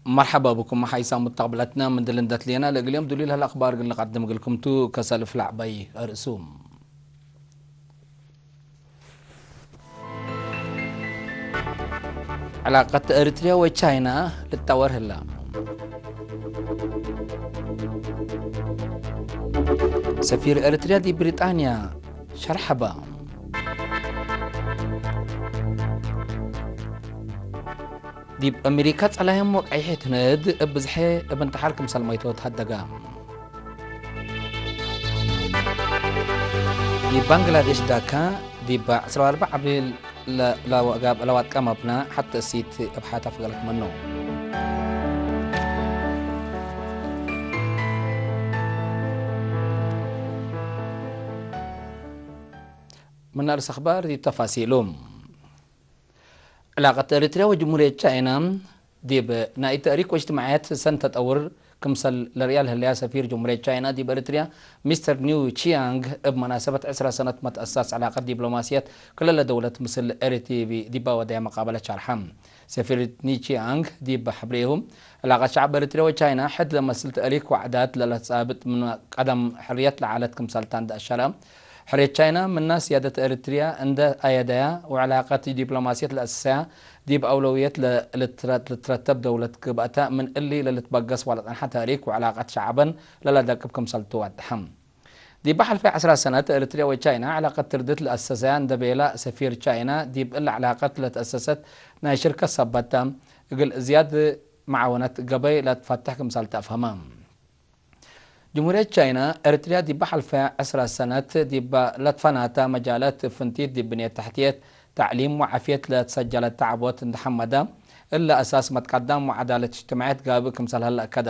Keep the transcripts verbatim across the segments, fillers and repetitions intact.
መርሐባ ብኩም ሓይሳም ሙተቅብለትነ፣ ምን ድል እንዴ ትሌነ ለእግል ዮም ዱሉይ ለህለ አክባር እግል ንቀድም እግልኩም ቱ። ከሰልፍ ለዐበይ አርእሱም። ዕላቀት ኤሪትርያ ወቻይና ልትጠወር ህለ። ሰፊር ኤሪትርያ ዲብ ብሪጣንያ ሸርሐ በ። ዲብ አሜሪካ ጸላይም ወቀይሕት ህንድ እብ ብዝሐ እብ እንተሓር ክምሰል መይቶ ተሀደገ። ዲብ ባንግላዴሽ ዳካ ዲብ ዕስራ ወአርበዕ አብሪል ለ-፣ ለወ-፣ ለዋጥቀ መብና ሐቲ እሲት እብ ሐታ ፈገለት ምኑ። ምን አርእስ አኽባር ዲብ ተፋሲሉ። ዕላቀት ኤሪትርያ ወጅምሁርየት ቻይና ዲብ ናይ ተእሪክ ወእጅትማዕየት ሰን ተጠውር ክምሰል ለርእያ ለህለያ ሰፊር ጅምሁርየት ቻይና ዲብ ኤሪትርያ ሚስተር ኒው ቺያንግ እብ መናሰበት ዕስራ ሰነት መትአሳስ ዕላቀት ዲፕሎማስየት ክልለ ደውለት ምስል ኤሪ ቲቪ ዲባ ወደያ መቃበለት ሻርሐ። ሰፊር ኒ ቺያንግ ዲብ ሐብሬሁ፣ ዕላቀት ሸዐብ ኤሪትርያ ወቻይና ሕድ ለመስል ተእሪክ ወዓዳት ለለትጻብጥ ምን ቀደም ሕርየት ለዓለት ክምሰልታ እንደ አሸረ፣ ሕርየት ቻይና ምና ስያደት ኤሪትርያ እንደ አየደያ ወዕላቀት ዲፕሎማስየት ለአሰሰያ ዲብ አውለውየት ለ-፣ ልትረ-፣ ልትረተብ ደውለት ግብአተ፣ ምን እሊ ለልትበገስ ወለጸንሐ ተእሪክ ወዕላቀት ሸዐበን ለለደቅብ ክምሰልቱ ወደሐ። ዲብ ሐልፈ ዐስራ ሰነት ኤሪትርያ ወቻይና ዕላቀት ትርድት ለአሰሰያ እንደ ቤላ ሰፊር ቻይና፣ ዲብ እለ ዕላቀት ለትአሰሰት ናይ ሽርከት ሰበት ተ፣ እግል ዝያድ መዓወነት ገበይ ለትፈትሕ ክምሰልተ አፍሀመ። ጅምሁርየት ቻይና፣ ኤሪትርያ ዲብ ሐልፈ ዐስራ ሰነት ዲብ ለትፈናተ መጃላት ፍንቲት ዲብ ብንየት ተሕትየት፣ ተዕሊም ወዓፍየት ለትሰጀለት ተዕቦት እንደ ሐመደ፣ እለ አሳስ መትቀዳም ወዐዳለት እጅትማዕየት ጋብእ ክምሰል ሀለ አከደ።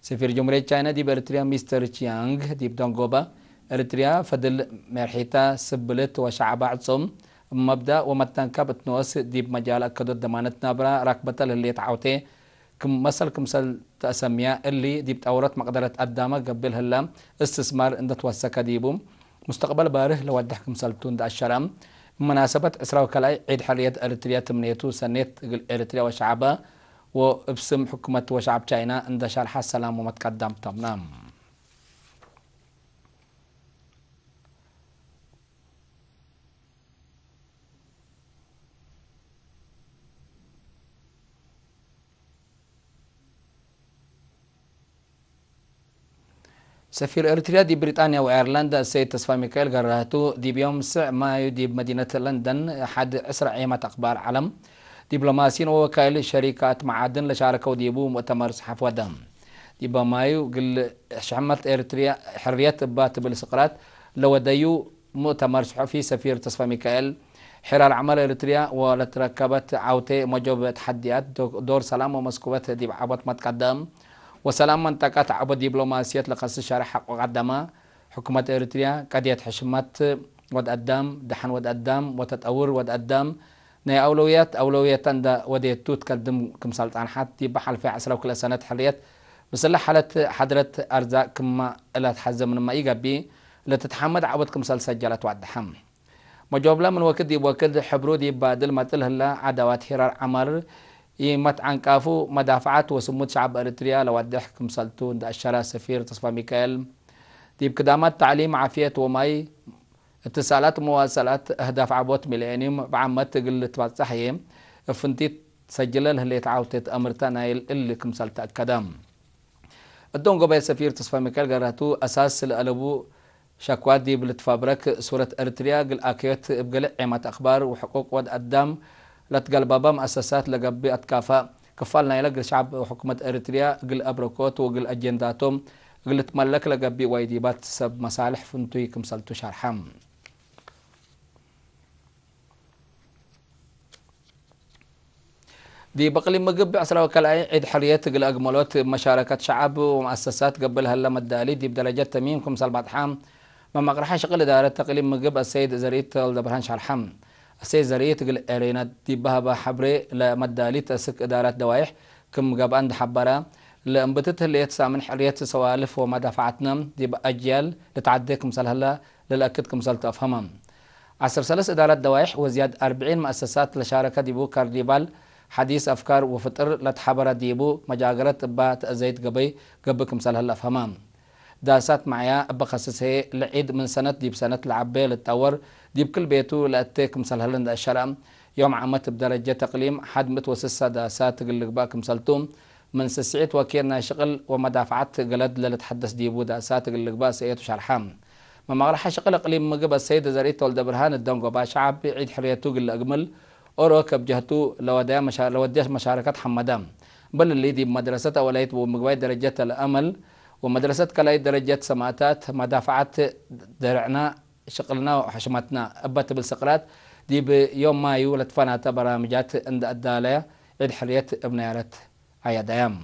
ሰፊር ጅምሁርየት ቻይና ዲብ ኤሪትርያ ሚስተር ቺያንግ ዲብ ደንጎበ፣ ኤሪትርያ ፈድል ሜርሒተ፣ ስብልት ወሸዐበ ዕጹም፣ እብ መብዳእ ወመተንከብ እት ኖስ ዲብ መጃል አከዶት ደማነት ናብራ ራክበተ ለህሌት ዐውቴ፣ ክም መሰል ክምሰል ተአሰምያ፣ እሊ ዲብ ጠውረት መቅደረት አዳመ ገብእ ለህለ እስትስማር እንደ ትወሰከ ዲቡ፣ ሙስተቅበል ባርህ ለወድሕ ክምሰልቱ እንደ አሸረ፣ እብ መናሰበት ዕስራ ወከልአይ ዒድ ሕርየት ኤሪትርያ ትምኔቱ ሰኔት እግል ኤሪትርያ ወሸዐበ ወእብ ስም ሕኩመት ወሸዐብ ቻይና እንደ ሸርሐ ሰላም ወመትቀዳም ተምነ። ሰፊር ኤሪትርያ ዲብ ብሪጣንያ ወአየርላንድ አሰይድ ተስፋሚካኤል ገራህቱ፣ ዲብ ዮም ስዕ ማዩ ዲብ መዲነት ለንደን ሐድ ዕስራ ዔመት አክባር ዐለም፣ ዲፕሎማሲን ወወካይል ሸሪካት መዓድን ለሻረከው ዲቡ ሙእተመር ሰሐፍ ወደ። ዲበ ማዩ እግል ሽሕመት ኤሪትርያ ሕርየት እባ ትብል ስቅራት ለወደዩ ሙእተመር ሰሑፊ ሰፊር ተስፋሚካኤል፣ ሒራር ዐመር ኤሪትርያ ወለትረከበት ዐውቴ መጆብ ተሐድያት፣ ዶ-፣ ዶር ሰላም ወመስኩበት ዲብ ዐቦት መትቀደም ወሰላም መንጠቀት ዐቦት ዲፕሎማስየት ለከስስ ሸርሕ ሐቆ ቀደመ። ሕኩመት ኤሪትርያ ቀድየት ሕሽመት ወድ አዳም፣ ደሐን ወድ አዳም ወተጠውር ወድ አዳም ናይ አውለውያት አውለውየተ እንደ ወዴቱ ትከድም ክምሰል ጸንሐት፣ ዲብ ሐልፈ ዐስራ ወክልኤ ሰነት ሕርየት ምስለ ሐለት ሐድረት አርዛቅ ክመ እለ ተሐዘ ምንመ ኢገብእ፣ ለትትሐመድ ዐቦት ክምሰል ሰጀለት ወአድሐ። መጆብለ ምን ወክድ ዲብ ወክድ ሕብሩ ዲብ ባድል መጽእ ለህለ ዐዳዋት ሒራር ዐመር ኢመትዐንቃፉ፣ መዳፈዐት ወስሙድ ሸዐብ ኤሪትርያ ለዋዴሕ ክምሰልቱ እንደ አሸረ ሰፊር ተስፋሚካኤል፣ ዲብ ክዳማት ተዕሊም፣ ዓፍየት ወማይ፣ እትሳላት ወመዋሰላት፣ አህዳፍ ዐቦት ሚሌኒዩም እብ ዓመት እግል ልትባጸሕ ህዬ፣ እብ ፍንቲት ሰጅለ ለህሌት ዐውቴት አምርተ ናይል እሊ ክምሰል ተአከደ። እቶም ገበየ ሰፊር ተስፋሚካኤል ገራቱ፣ አሳስ ለአለቡ ሸክዋ ዲብ ልትፈብረክ ሱረት ኤሪትርያ እግል አከዮት እብ ገሌ ዔማት አክባር ወሕቁቅ ወድ አዳም ለትገልባበ መአሰሳት ለገብእ አትካፋእ፣ ክፋል ናይለ እግል ሸዐብ ወሕኩመት ኤሪትርያ እግል አብረኮት ወእግል አጀንዳቶም እግል ልትመለክ ለገብእ ዋይዲባት ሰብ መሳልሕ ፍንቱይ ክምሰልቱ ሸርሐ። ዲብ እቅሊም ምግብ ዐስራ ወከልአይ ዒድ ሕርየት እግል አግመሎት እብ መሻረከት ሸዐብ ወመአሰሳት ገብእ ለሀለ መዳሊ ዲብ ደረጀት ተሚም ክምሰል ባጽሐ መመቅረሐ ሽቅል እዳረት እቅሊም ምግብ አሰይድ ዘርኢት ተወልደብርሃን ሸርሐ። አሰይድ ዘርኢት እግል ኤሬና ዲብ ሀበ ሐብሬ ለመዳሊት አስክ እዳረት ደዋይሕ ክም ገብአ እንዴ ሐበረ፣ ለእንብትት ህሌት ሳምን ሕርየት ሰዋልፍ ወመዳፈዐትነ ዲብ አጅያል ልትዓዴ ክምሰል ሀለ ለልአክድ ክምሰልቱ አፍሀመ። ዐስር ሰለስ እዳረት ደዋይሕ ወዝያድ አርብዒን መአሰሳት ለሻረከ ዲቡ ካርኒቫል ሐዲስ አፍካር ወፍጥር ለትሐበረ ዲቡ መጃገረት እባ ተአዘይት ገበይ ገብእ ክምሰል ህለ አፍሀመ። ዳሳት መዕያ እበ ከስስ ህዬ፣ ለዒድ ምን ሰነት ዲብ ሰነት ለዐቤ ልትጠወር፣ ዲብ ክል ቤቱ ለአቴ ክምሰል ህለ እንዴ አሸረ፣ ዮም ዓመት እብ ደረጀት እቅሊም ሐድ ምእት ወስሳ ዳሳት እግል ልግባእ ክምሰልቱ፣ ምን ስስዒት ወኪር ናይ ሽቅል ወመዳፍዓት ገለድ ለልትሐደስ ዲቡ ዳሳት እግል ልግባእ ሰእየቱ ሸርሐ። መማቅለሐ ሽቅል እቅሊም ምግብ አሰይድ ዘርኢት ተወልደብርሃን እደንጎባ፣ ሸዐብ ዒድ ሕርየቱ እግል ለአግምል ኦሮ ከብጀህቱ ለወደየ መሻ-፣ ለወደየ መሻረከት ሐመደ። እምበል እሊ፣ ዲብ መድረሰት አወላይት ወምግባይት ደረጀት አልአመል ወመድረሰት ካልኣይት ደረጀት ሰማእታት፣ መዳፍዓት ደርዕና፣ ሽቅልና ወሕሽመትና እበ ትብል ስቅላት፣ ዲብ ዮም ማዩ ለትፈናተ በራምጃት እንደ አዳለያ፣ ዒድ ሕርየት እብ ነያረት አያዳያም።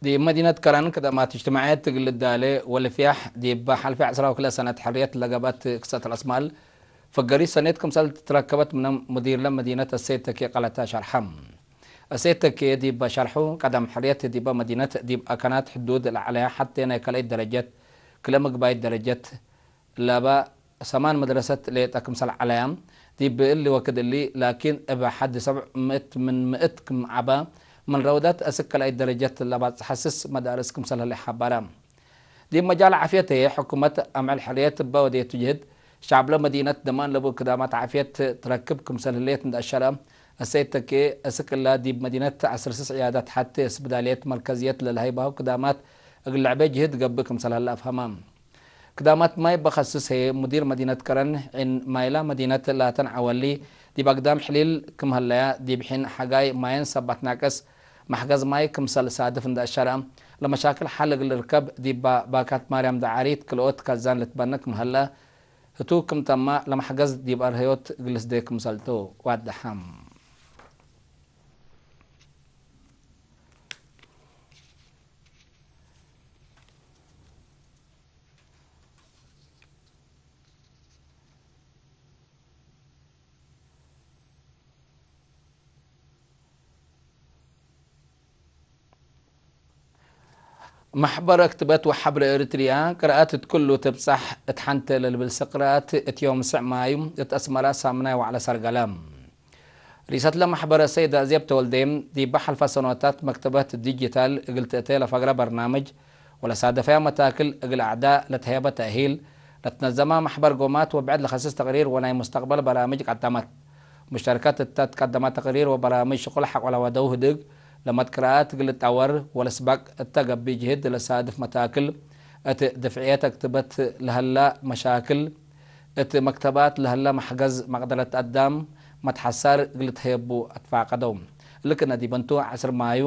ዲብ መዲነት ከረን ክደማት እጅትማዕየት እግል ልዳሌ ወልፍያሕ፣ ዲብ ሐልፊ ዐስራ ወክልኤ ሰነት ሕርየት ለገብአት ክሰት ረአስማል፣ ፈገሪት ሰኔት ክምሰል ትትረከበት ምነ ሙዲርለ መዲነት እሰይድ ተኬ ቀለተ ሸርሐ። እሰይድ ተኬ ዲብ ሸርሑ፣ ቀደም ሕርየት ዲበ መዲነት ዲብ አካናት ሕዱድ ለዐለያ ሐቴ ናይ ካልኣይት ደረጀት ክለ ምግባይት ደረጀት ለበ ሰማን መድረሰት ሌጠ ክምሰል ዐለያ። ዲብ እሊ ወክድ እሊ ላኪን፣ እብ ሐድ ሰብዕ ምእት ምን ምእት ክም ዐበ፣ ምን ረውዳት እስክ ካልኣይት ደረጀት ለባጽሐ ስስ መዳርስ ክምሰል ህለ ሐበረ። ዲብ መጃል ዓፍየት ህዬ፣ ሕኩመት አምዕል ሕርየት እበ ወዴቱ ጅህድ፣ ሸዕብለ መዲነት ደማን ለቡ ክዳማት ዓፍየት ትረክብ ክምሰል ህሌት እንዴ አሸረ፣ እሰይድ ተኬ፣ እስክ እላ ዲብ መዲነት ዐስር ስስ ዕያዳት ሐቴ እስብዳልየት መርከዝየት ለለሀይባሁ ክዳማት እግል ለዐቤ ጅህድ ገብእ ክምሰል ህለ አፍሀመ። ክዳማት ማይ በከስስ ህዬ፣ ሙዲር መዲነት ከረን፣ ዒን ማይላ መዲነት ላተን ዐወሊ፣ ዲብ አግዳም ሕሊል ክም ሀለያ፣ ዲብ ሒን ሐጋይ ማየን ሰበት ናቅስ፣ መሕገዝ ማይ ክምሰል ሳድፍ እንዴ አሸረ፣ ለመሻክል ሐል እግል ልርከብ፣ ዲብ ባካት ማርያም ደዓሪት ክልኦት ከዛን ልትበነ ክም ሀለ፣ ህቱ ክም ተመ፣ ለመሕገዝ ዲብ አርሀዮት እግል ልስዴ ክምሰልቱ ዋደሐም። መሕበር አክትበት ወሐብረ ኤሪትርያ፣ ቅርአት እት ኩሉ ትብጻሕ እት ሐንተ ለልብል ስቅራት፣ እት ዮም ስዕ ማዩ እት አስመራ ሳምናይ ወዕለ ሰርገለ። ሪሰትለ መሕበረ ሰይድ አዜብ ተወልዴ፣ ዲበ ሐልፈ ሰኖታት መክተበት ዲጂታል እግል ትእቴ ለፈግረ በርናምጅ ወለሳደፈያ መታክል እግል አዕዳእ ለተሀየበ ተእሂል፣ ለትነዘመ መሕበር ጎማት ወብዕድ ለከስስ ተቅሪር ወናይ ሙስተቅበል በራምጅ ቀደመት። ሙሽተርከት እተ ትቀደመ ተቅሪር ወበራምጅ ሽቁል ሐቆ ለወደው ህድግ፣ ለመትቅርአት እግል ልትጠወር ወለስባቅ እተ ገብእ ጅህድ ለሳድፍ መታክል፣ እት ድፍዕየት አክትበት ለሀላ መሻክል፣ እት መክተባት ለሀላ መሕገዝ መቅደረት አዳም መትሐሳር እግል ልትሀየቡ አትፋቀደው። እሊ ክእነ ዲብ እንቱ ዐስር ማዩ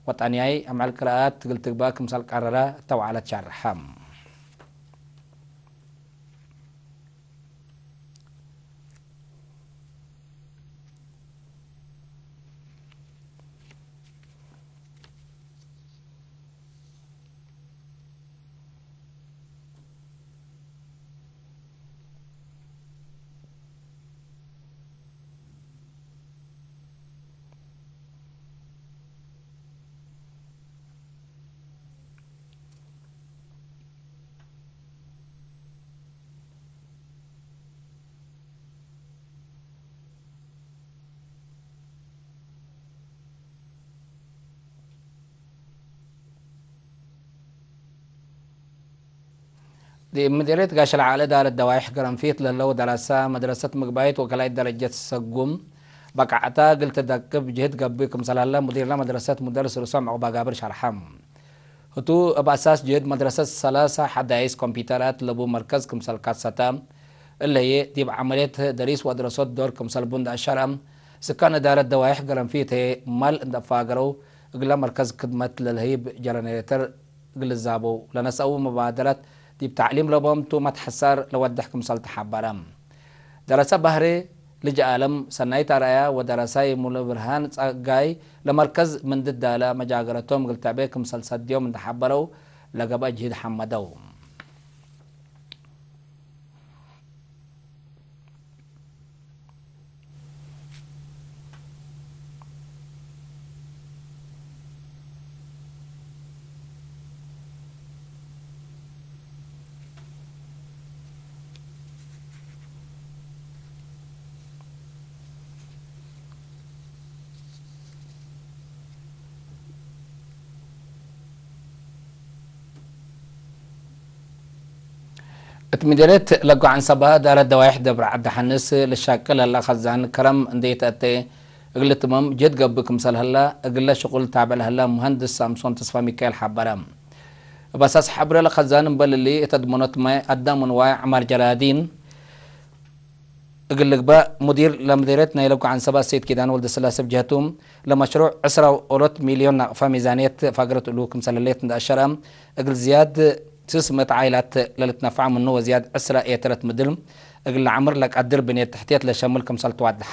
ወጠንያይ አምዕል ቅርአት እግል ትግባእ ክምሰል ቀረረ እተ ወዐለት ሸርሐ። ዲብ ምዴርየት ጋሽ ለዓለ ዳር ደዋይሕ ገረንፊት ለህለው ደረሰ መድረሰት ምግባይት ወከላይት ደረጀት ሰጉም በቃዕታ እግል ትደቅብ ጅህድ ገብእ ክምሰል ሀለ ሙዲርለ መድረሰት ሙደርስ ርሶም ዑቅባጋብር ሸርሐ። ህቱ እብ አሳስ ጅህድ መድረሰት ሰላሳ ሐዳይስ ኮምፒተራት ለቡ መርከዝ ክምሰል ካሰተ፣ እለ ህዬ ዲብ ዐመልየት ደሪስ ወአድረሶት ዶር ክምሰል ቡ እንደ አሸረ፣ ስካን እዳረት ደዋይሕ ገረንፊት ህዬ ማል እንደ አፋገረው፣ እግለ መርከዝ ክድመት ለልሀይብ ጀነሬተር እግል ዛበው ለነስአው መባደረት ዲብ ተዕሊም ለቦም ቱ መትሐሳር ለወድሕ ክምሰል ተሐበረ። ደረሰ ባህሪ ልጅ አለም ሰናይት አርአያ ወደረሳይ ሙሉ ብርሃን ጸጋይ ለመርከዝ ምንዲ ዳለ መጃገረቶም እግል ተዕቤ ክምሰል ሰድዮም እንደ ሐበረው ለገብአ ጅሂድ ሐመደው። እት ምዴርየት ለጎ ዐንሰበ እዳረት ደዋይሕ ደብረ ዐብደሐንስ ልሻቅል ለሀለ ከዛን ከረም እንዴ ተአቴ እግል ልትመም ጅህድ ገብእ ክምሰል ሀለ፣ እግለ ሽቁል ታብዕ ለሀለ ሙሀንድስ ሳምሶን ተስፋሚካኤል ሐበረ። እብ አሳስ ሐብረ ለከዛን እምበል እሊ እት አድመኖት ማይ አዳም ወንዋይ ዐማር ጀራዲን እግል ልግበእ፣ ሙዲር ለምዴርየት ናይ ለጎ ዐንሰበ ሰይድ ኪዳነ ወልደስላሴ እብ ጀህቱ፣ ለመሽሩዕ ዕስራ ወኦሮት ሚልዮን ናቅፋ ሚዛንየት ፋግረት እሉ ክምሰል ህሌት እንደ አሸረ፣ እግል ዝያድ ስስ ምእት ዓኢላት ለልትነፈዐ ምኑ ወዝያድ ዕስራ ኤተረት ምድር እግል ለዐምር ለቀድር ብንየት ተሕትየት ለሸምል ክምሰል ተዋድሐ።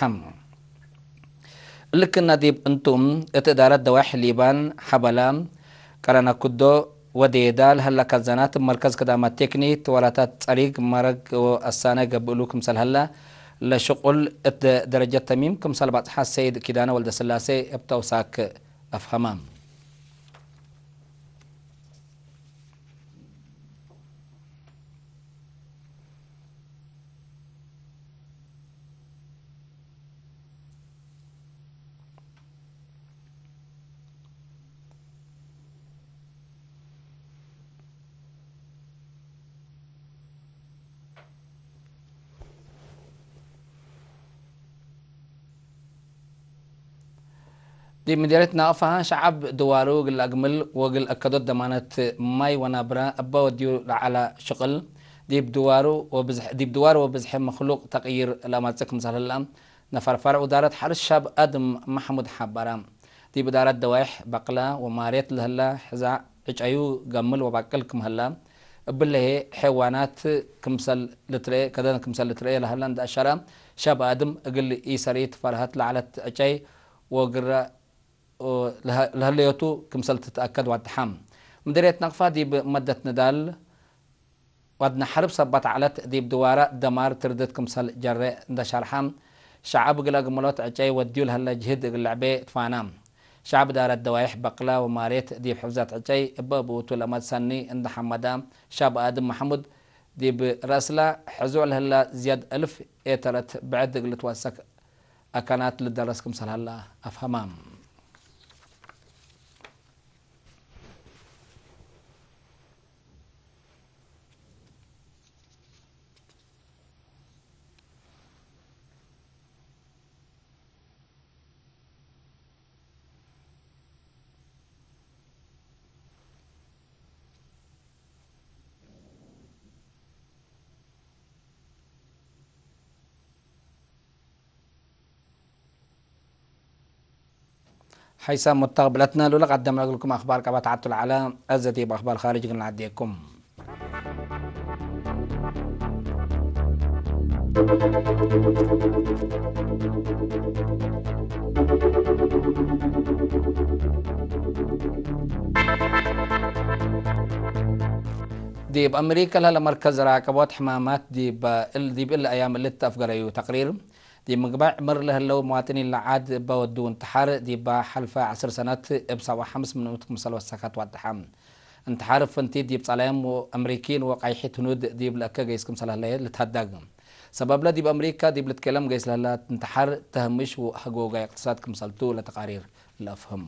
እሊ ክእነ ዲብ እንቱም፣ እት እዳረት ደዋይሕ ሊባን፣ ሐበላ፣ ቀረነ ኩዶ ወዴዳ ለሀለ ከዛናት እብ መርከዝ ክዳማት ቴክኒክ፣ ትወላታት ጸሪግ፣ መረግ ወአሳነ ገብእ እሉ ክምሰል ሀለ፣ ለሽቁል እት ደረጀት ተሚም ክምሰል ባጽሐ ሰይድ ኪዳነ ወልደስላሴ እብ ተውሳክ አፍሀመ። ዲብ ምዴርየት ናቅፋ፣ ሸዐብ ድዋሩ እግል አግምል ወእግል አከዶት ደማነት ማይ ወናብረ እበ ወድዩ ለዐለ ሽቅል፣ ዲብ ድዋሩ ወብዝሕ፣ ዲብ ድዋሩ ወብዝሒ መክሉቅ ተቅይር ለአማጽእ ክምሰል ህለ፣ ነፈር ፈርዕ ውዳረት ሐርስ ሻብ አድም መሕሙድ ሐበረ። ዲብ እዳረት ደዋይሕ በቅለ ወማርየት ለህለ ሕዛዕ ዕጨዩ ገምል ወባቅል ክም ህለ፣ እብለ ህዬ ሐይዋናት ክምሰል ልትረኤ፣ ከደን ክምሰል ልትረኤ ለህለ እንደ አሸረ፣ ሻብ አድም እግል ኢሰሪት ፈርሀት ለዐለት ዕጨይ ወግረ ለህ-፣ ለህለዮቱ ክምሰል ትትአከድ ዋድሐ። ምድርየት ነቅፋ ዲብ መደት ንዳል ወድነ ሐርብ ሰበት ዐለት ዲብ ድዋረ ደማር ትርድት ክምሰል ጀረ እንደ ሸርሐ፣ ሸዐብ እግል አግምሎት ዕጨይ ወድዩ ለህለ ጅህድ እግል ለዕቤ ትፋና። ሸዐብ እዳረት ደዋይሕ በቅለ ወማርየት ዲብ ሕፍዘት ዕጨይ እበ ብኡቱ ለመድ ሰኒ እንደ ሐመደ፣ ሻብ አድም መሐሙድ ዲብ ረአስለ ሕዙዕ ለህለ ዝያድ እልፍ ኤተረት ብዕድ እግል ትወሰክ አካናት ልደረስ ክምሰል ሀለ አፍሀመ። ሐይሳም ሙተቅብለትነ ሉለ ቀደምነ እግልኩም አክባር ቀበት ዐቱ ለዐለ፣ አዘ ዲብ አክባር ካርጅ እግል ነዐዴኩም። ዲብ አሜሪከ ለህለ መርከዝ ራቀቦት ሕማማት ዲብ እል-፣ ዲብ እሊ አያም እሊ ተአፍገረዩ ተቅሪር፣ ዲብ ምግባዕ ዕምር ለህለው መዋጥኒን ለዓድ እበ ወዱ እንትሓር፣ ዲበ ሐልፈ ዐስር ሰነት እብ ሰብዓ ሐምስ ምንኡት ክምሰል ወሰከት ወድሐ። እንትሓር ፍንቲት ዲብ ጸላይም ወአምሪኪን ወቃይሒት ህኑድ ዲብ ለእከ ገይስ ክምሰል ህለየ ልትሀደግ። ሰበብለ ዲብ አምሪካ ዲብ ልትከለም ገይስ ለህለ እንትሓር ተህምሽ ወሀጎጋይ እቅትሳድ ክምሰልቱ ለተቃሪር ለአፍህም።